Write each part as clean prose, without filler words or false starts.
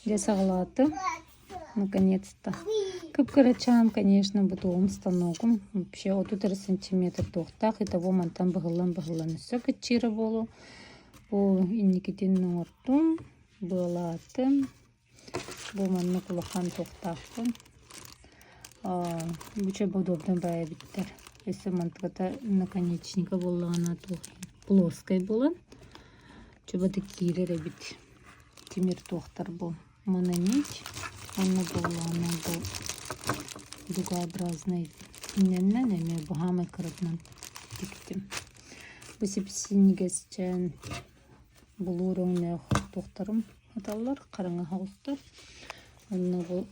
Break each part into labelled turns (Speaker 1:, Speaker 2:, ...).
Speaker 1: Дьэ саҕалаатым, наконец-то. Кып-кырачаан, конечно, бутугум станогум вообще 30 эрэ сантиметр туохтаах, итого мантан быһыллан-быһыллан өссө кыччыыра буолуо. Бу инникитин оҥортум, быалаатым. Бу маннык улахан туохтаахпын. Бу удобно баайа эбиттэр. Өссө мантыката наконечника буоллаҕына туох плоскай буолан, чубаты киирэр эбит. Тимир туохтар бу мононить уонна буоллаҕына бу дугообразнай иннэннэн эмиэ бу хаамай кыратынан тиктим. Бу сип-синньигэсчээн булуур өҥнөөх туохтарым аталлар, хараҥа оҕустар. Онно бу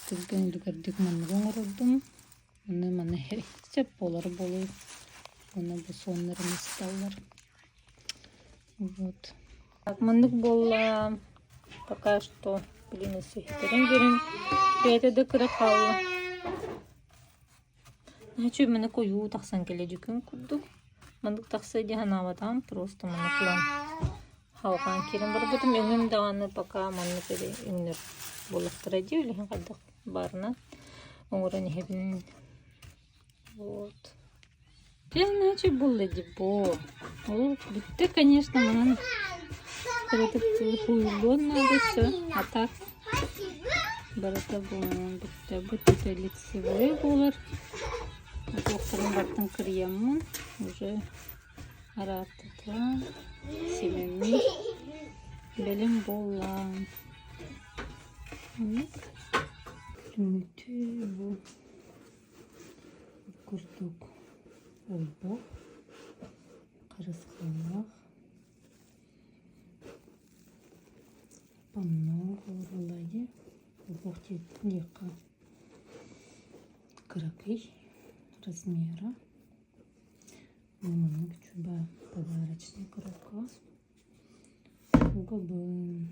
Speaker 1: түргэн үлүгэрдик манныгы оҥорордум. Онно маны сөп буолар буолуо. Уонна бу суоннарым ысталлар. Вот. Маннык буолла пока что блин өссө көрүн бэйэтэ да кыра хаалла. Хочу маны куйуу тахсан кэлэ дьүкүн курдук. Маннык тахса дии санаабатаҕым просто маннык ылан халҕаан киирэн барбытым. Өҥүм даҕаны пока маннык эрэ өҥнөр буоллахтара дии билигин хайдах баарынан оҥорон иһэбин. Вот. Иначе булла дипо. Ол бүттэ, конечно, манан кыратык хуйлуон надо все. А так барыта буолан бүттэ. Бу типа лицевой буолар. Туохтарын бартын кырыйаммын. Уже араартата симэммин. Бэлэм буолла. Түмүтү бу Курдук олбох, харысхаллаах, панно оҥоруллар олбох диэххэ кыракый размера маннык чуба подарочный коробка угабын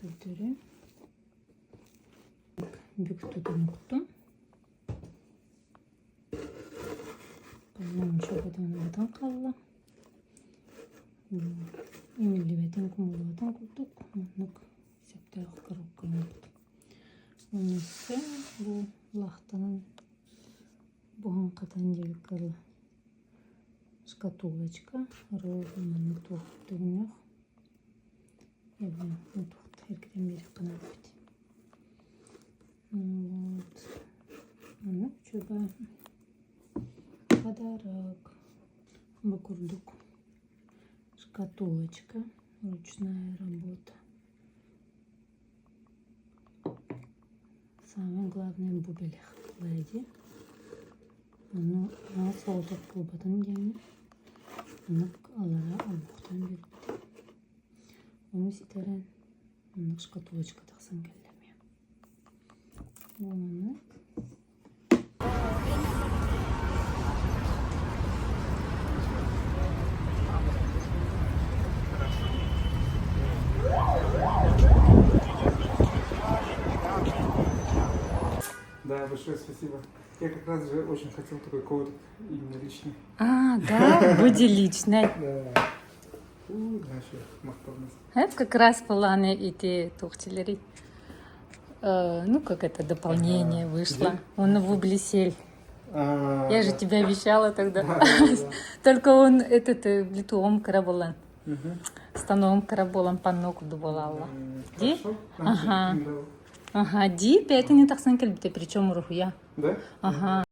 Speaker 1: көрдөрү Бүк тутунуктум. Онон хаалла. Имиллибэтин кумуллубатын курдук маннык сөптөөх коробкалаабыт. Оннук бу лаахтанан буһан-хатан диэбиккэ дылы шкатулочка роза маннык туох төгүннэх Эргитэн биэриэххэ наада эбит. Вот. Маннык үчүгэй подарок. Бу курдук шкатулочка, ручная работа. Самое главное бу бэлэх леди. Ону соҕотох буолбатын диэммин маннык аллара олбохтон биэрбитим. Ону ситэрэн оннук шкатулочка тахсан кэллэ эмиэ. Маннык.
Speaker 2: Да, большое спасибо. Я как раз же очень хотел такой коврик именно личный.
Speaker 1: А, да, буди личный.
Speaker 2: Да.
Speaker 1: Это как раз планы эти тухтилери. Ну, как это дополнение вышло. Он в Ублисель. Я же тебе обещала тогда. Только он этот литуом карабулан. Станом карабулан панно кудубалалла. Ди? Ага. Ага, ди пятини тахсан кэлбитэ, причем уруһуйа.
Speaker 2: Да?
Speaker 1: Ага.